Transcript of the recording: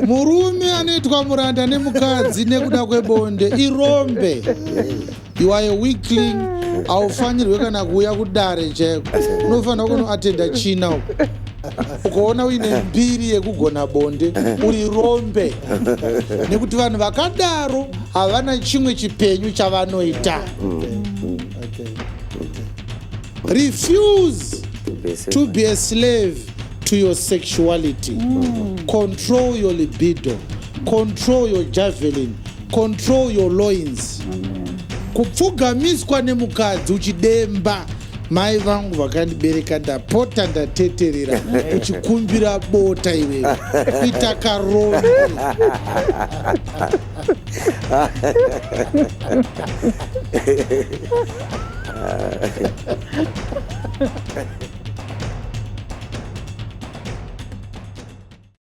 Murume anoitwa muranda nemukadzi nekuda kwebonde irombe. You are a weakling, haufanirwe kana kuuya kudare chaiko. Unofanira kunoatenda China uko. Ukaona uine mbiri yekugona bonde uri rombe, nekuti vanhu vakadaro havana chimwe chipenyu chavanoita. Refuse to be a slave to your sexuality. Control your libido, control your javelin, control your loins. Kupfugamiswa nemukadzi uchidemba, mai vangu vakandibereka, ndapota ndateterera, uchikumbira bota iwewe, kuita karombe.